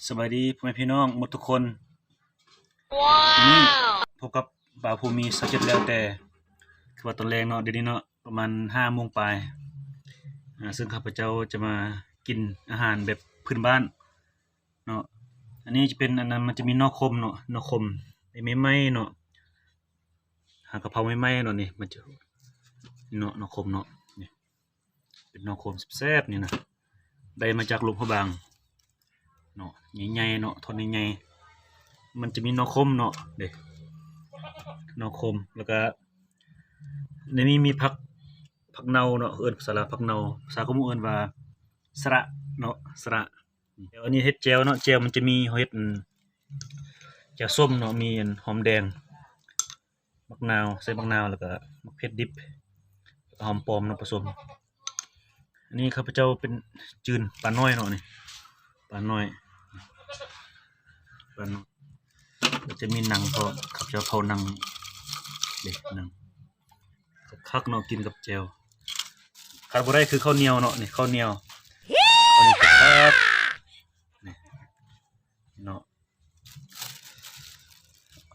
ສະບາຍດີພໍ່ແມ່ພີ່ນ້ອງໝົດທຸກຄົນ. ມື້ນີ້ພົບກັບບ່າວພູມີຊາວເຈັດແລ້ວແຕ່ ຄືວ່າຕອນແລງເນາະ ດຽວນີ້ເນາະ ປະມານຫ້າໂມງປາຍ. ອາ ເຊິ່ງຂ້າພະເຈົ້າຈະມາກິນອາຫານແບບພື້ນບ້ານເນາະ. ອັນນີ້ຈະເປັນ ອັນນັ້ນ ມັນຈະມີໜໍ່ຂົມເນາະ ໜໍ່ຂົມໃໝ່ໆເນາະ ຫາກະເພົາໃໝ່ໆເນາະ. ນີ້ມັນຈະ ເນາະ ໜໍ່ຂົມເນາະ ນີ້ ເປັນໜໍ່ຂົມແຊບໆນີ້ນະ ໄດ້ມາຈາກຫຼວງພະບາງເນາະ ໃຫຍ່ໆເນາະ ທ່ອນໃຫຍ່ໆ. ມັນຈະມີໜໍ່ຂົມເນາະ ເດ້ ໜໍ່ຂົມ ແລ້ວກະໃນນີ້ມີຜັກ ຜັກເນົ່າເນາະ ເອີ້ນພາສາລາວຜັກເນົ່າ ພາສາຂອງໝູ່ເອີ້ນວ່າສະຣະເນາະ ສະຣະ. ແລ້ວອັນນີ້ເຮັດແຈ່ວເນາະ ແຈ່ວມັນຈະມີ ເຮົາເຮັດ ອັນ ແຈ່ວສົ້ມເນາະ ມີ ອັນ ຫອມແດງ ໝາກນາວ ໃສ່ໝາກນາວ ແລ້ວກະໝາກເຜັດດິບ ແລ້ວກະຫອມປ້ອມເນາະ ປະສົມ. ອັນນີ້ຂ້າພະເຈົ້າເປັນຈືນປານ້ອຍເນາະ ນີ້ປານ້ອຍ ປານ້ອຍ ແລ້ວຈະມີໜັງ ເພາະຂ້າພະເຈົ້າເຜົາໜັງ ເດ້ ໜັງ ຄັກໆເນາະ ກິນກັບແຈ່ວ. ຂາດບໍ່ໄດ້ຄືເຂົ້າໜຽວເນາະ ນີ້ເຂົ້າໜຽວ ເຂົ້າໜຽວຄັກໆ ນີ້ເນາະ.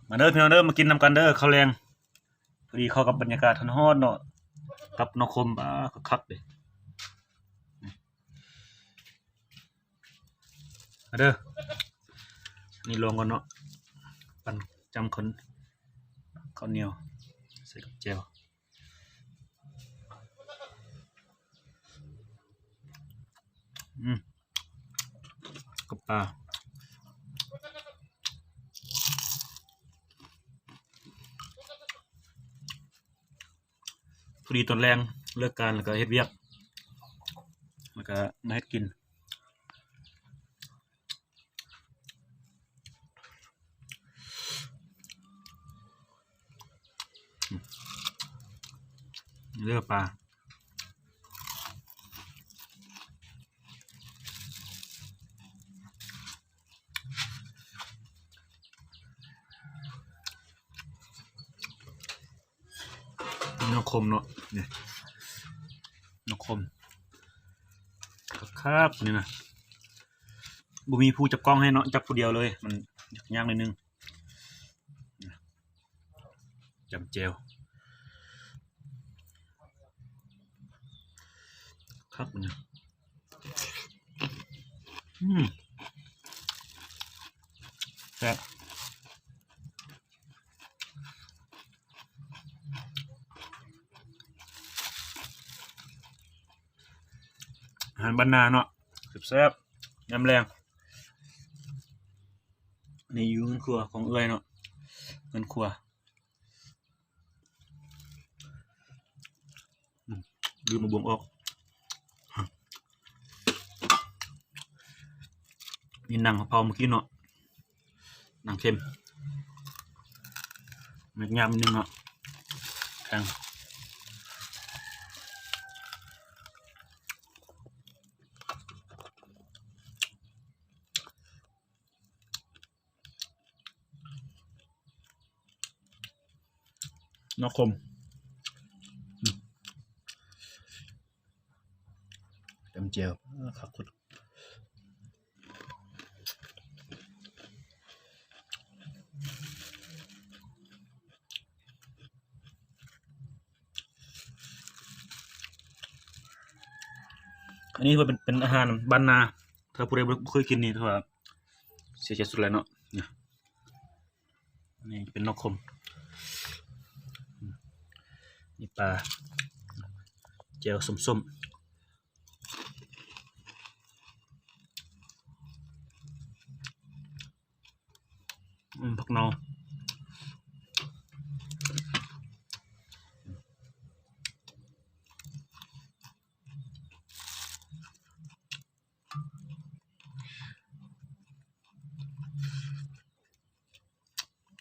ມາເດີພີ່ນ້ອງເດີ ມາກິນນຳກັນເດີ ເຂົ້າແລງ. ພໍດີເຂົ້າກັບບັນຍາກາດຮ້ອນໆເນາະ ກັບໜໍ່ຂົມ ອາ ຄັກໆເດ້. ມາເດີ ນີ້ລອງກ່ອນເນາະ ປັ້ນຈ້ຳເຂົ້າ ເຂົ້າໜຽວ ໃສ່ກັບແຈ່ວ. ອືມ ກັບປາ ພໍດີຕອນແລງເລີກການ ແລ້ວກະເຮັດວຽກ ແລ້ວກະມາເຮັດກິນ. ເລືອປາ ໜໍ່ຂົມເນາະ ນີ້ ໜໍ່ຂົມ ຄັກໆ ນີ້ນະ. ບໍ່ມີຜູ້ຈັບກ້ອງໃຫ້ເນາະ ຈັບຜູ້ດຽວເລີຍ ມັນຍາກໜ້ອຍໜຶ່ງ. ຈ້ຳແຈ່ວ ຄັກ ອືມ ແຊບ. ອາຫານບ້ານນາເນາະ ແຊບໆ ຍາມແລງ. ນີ້ຢູ່ເຮືອນຄົວຂອງເອື້ອຍເນາະ ເຮືອນຄົວ. ອືມ ລືມເອົາບ່ວງອອກ. ນີ້ໜັງເຜົາເມື່ອກີ້ເນາະ ໜັງເຄັມ ແມັກຍາມໜຶ່ງເນາະ ແຂງ. ໜໍ່ຂົມ ອືມ ຈ້ຳແຈ່ວ ອາ ຄັກໂຄດ. ອັນນີ້ເປັນ ເປັນອາຫານບ້ານນາ ຖ້າຜູ້ໃດບໍ່ ບໍ່ເຄີຍກິນນີ້ ຖືວ່າເສຍໃຈສຸດແລ້ວເນາະ. ນີ້ ນີ້ເປັນໜໍ່ຂົມ ນີ້ປາ ແຈ່ວສົ້ມໆ. ອືມ ຜັກເນົ່າ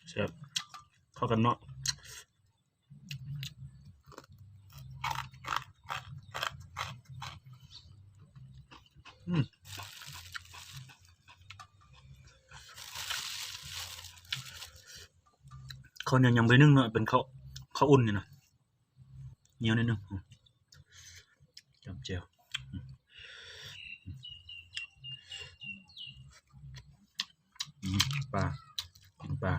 ແຊບ ເຂົ້າກັນເນາະ. ອືມ ເຂົ້າໜຽວຫຍັງບໍ່ໜຶ່ງເນາະ ເປັນເຂົ້າ ເຂົ້າອຸ່ນນີ້ນະ ໜຽວໜ້ອຍໜຶ່ງ ອືມ ຈ້ຳແຈ່ວ ອືມ ອືມ. ປາ ກິນປາ.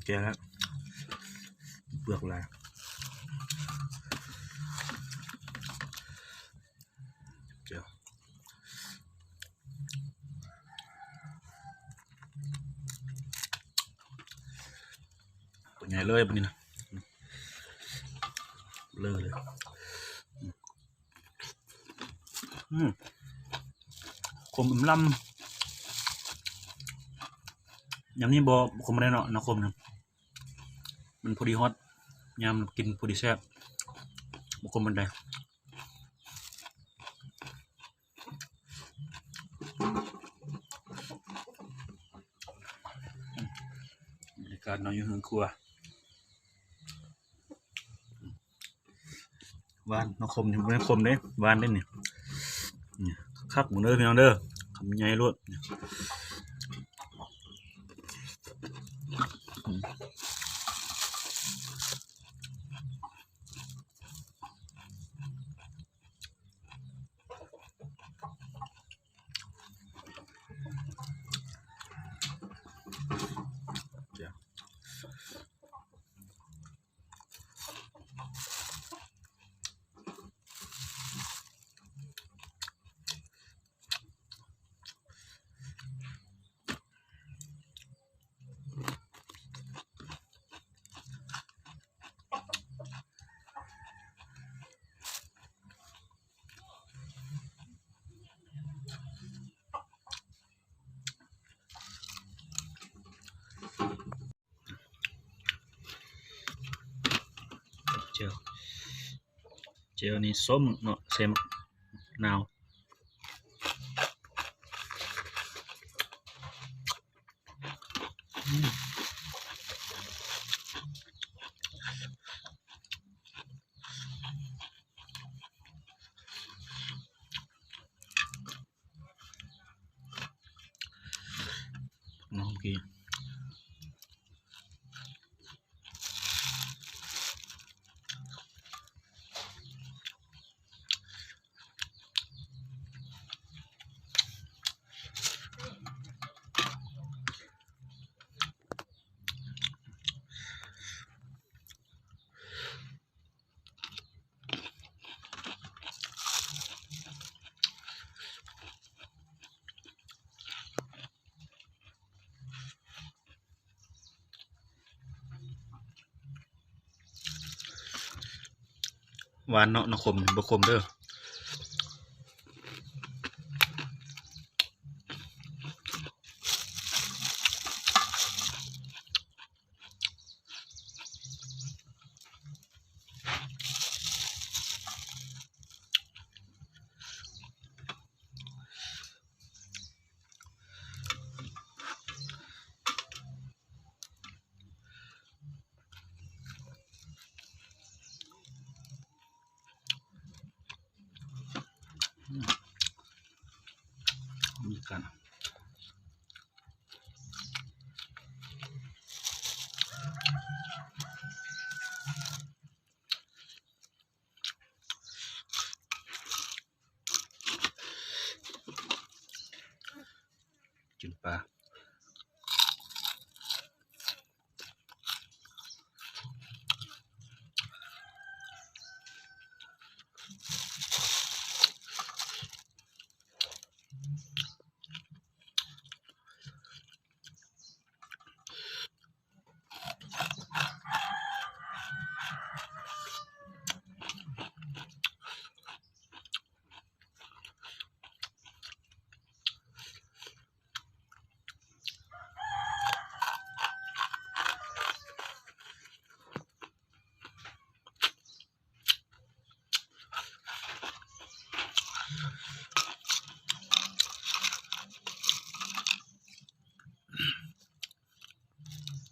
ແກ່ແລ້ວ ເປືອກຫຼາຍ ແກ່ ຕົວໃຫຍ່ເລີຍບາດນີ້ນະ ເລີຍ ອືມ ຂົມອຳລຳ ຍາມນີ້ບໍ່ ບໍ່ຂົມປານໃດເນາະ ໜໍ່ຂົມນະ ມັນພໍດີຮອດ ຍາມກິນພໍດີແຊບ ບໍ່ຂົມປານໃດ. ບັນຍາກາດເນາະ ຢູ່ເຮືອນຄົວ ຫວານເນາະ ຂົມນີ້ ບໍ່ແມ່ນຂົມເດ້ ຫວານເດ້ນີ້ ນີ້ ຄັກເບິ່ງເດີພີ່ນ້ອງເດີ ຄຳໃຫຍ່ໂລດ ນີ້. ແຈ່ວ ແຈ່ວນີ້ສົ້ມເນາະ ໃສ່ໝາກນາວ. ຫວານເນາະ ໜໍ່ຂົມ ບໍ່ຂົມເດີ. ກິນປາ.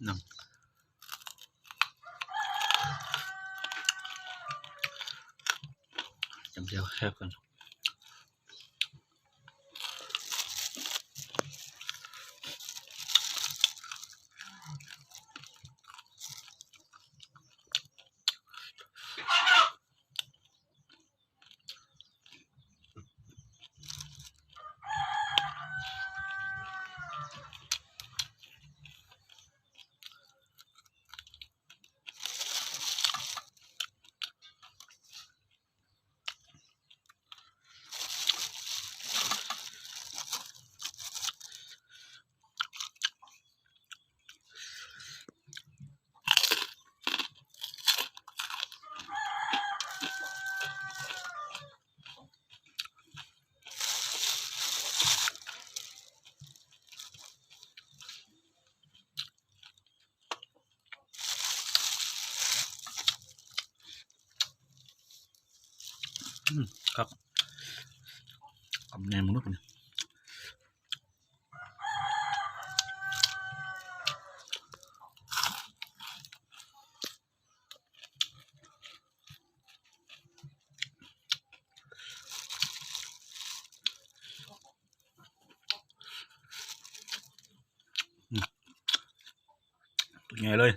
ໜັງ. ດຽວແຊບກ່ອນ. ອືມ ຄັກ ຄຳໃຫຍ່ມະນຸດນີ້. ອືມ ຕົວໃຫຍ່ເລີຍ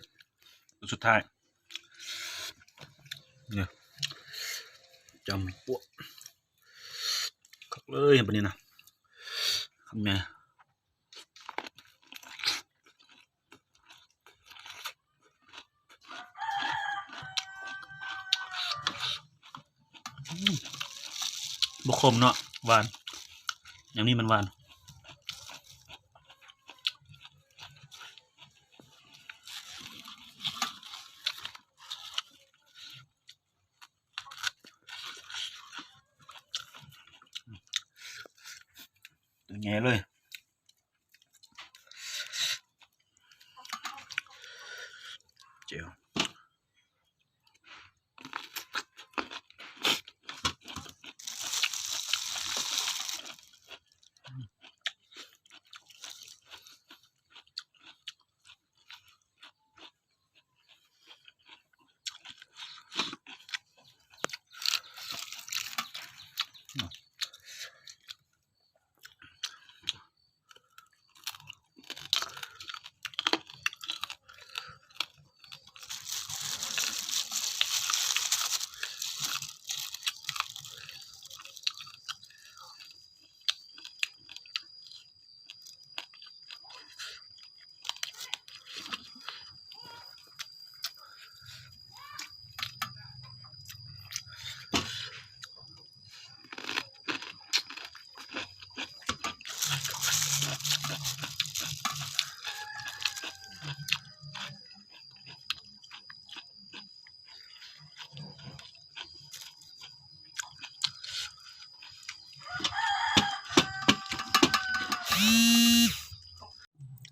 ຕົວສຸດທ້າຍ ນີ້ ຈຳປວກ ຄັກເລີຍບາດນີ້ນະ ຄຳໃຫຍ່. ອືມ ບໍ່ຂົມເນາະ ຫວານ ແນວນີ້ມັນຫວານ. ຕົວໃຫຍ່ເລີຍ ແຈ່ວ.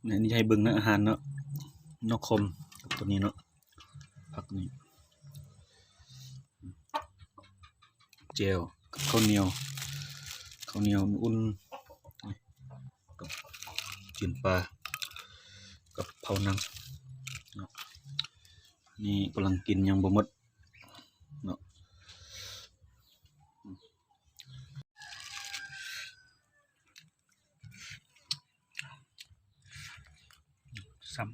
ນີ້ ນີ້ໃຫ້ເບິ່ງເນາະ ອາຫານເນາະ ໜໍ່ຂົມກັບຕົວນີ້ເນາະ ຜັກນີ້ ແຈ່ວກັບເຂົ້າໜຽວ ເຂົ້າໜຽວອຸ່ນ ກັບຈີນປາ ກັບເຜົາໜັງເນາະ. ນີ້ກຳລັງກິນຍັງບໍ່ໝົດເນາະ. ຊ້ຳ ມ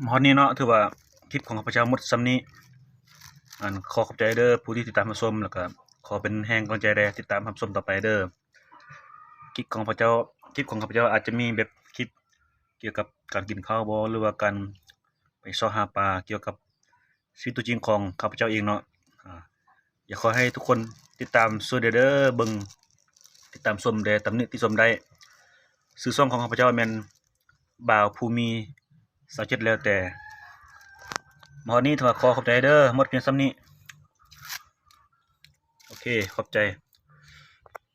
າຮອດນີ້ເນາະ ຖືວ່າຄລິບຂອງຂ້າພະເຈົ້າໝົດສ່ຳນີ້. ອັນ ຂໍຂອບໃຈເດີຜູ້ທີ່ຕິດຕາມຮັບຊົມ ແລ້ວກະຂໍເປັນແຮງກຳລັງໃຈແດ່ ຕິດຕາມຮັບຊົມຕໍ່ໄປເດີ. ຄລິບຂອງຂ້າພະເຈົ້າ ຄລິບຂອງຂ້າພະເຈົ້າອາດຈະມີແບບຄລິບກ່ຽວກັບການກິນເຂົ້າບໍ ຫຼືວ່າການໄປເສາະຫາປາ ກ່ຽວກັບຊີວິດຕົວຈິງຂອງຂ້າພະເຈົ້າເອງເນາະ. ອາ ຢາກຂໍໃຫ້ທຸກຄົນຕິດຕາມຊ່ວຍແດ່ເດີ ເບິ່ງ ຕິດຕາມຊົມແດ່ ຕຳໜິຕິຊົມໄດ້. ຊື່ຊ່ອງຂອງຂ້າພະເຈົ້າແມ່ນບ່າວພູມີ ຊາວເຈັດ ແລ້ວແຕ່. ມາຮອດນີ້ຖືວ່າຂໍຂອບໃຈເດີ ໝົດພຽງສ່ຳນີ້. ໂອເຄ ຂອບໃຈ.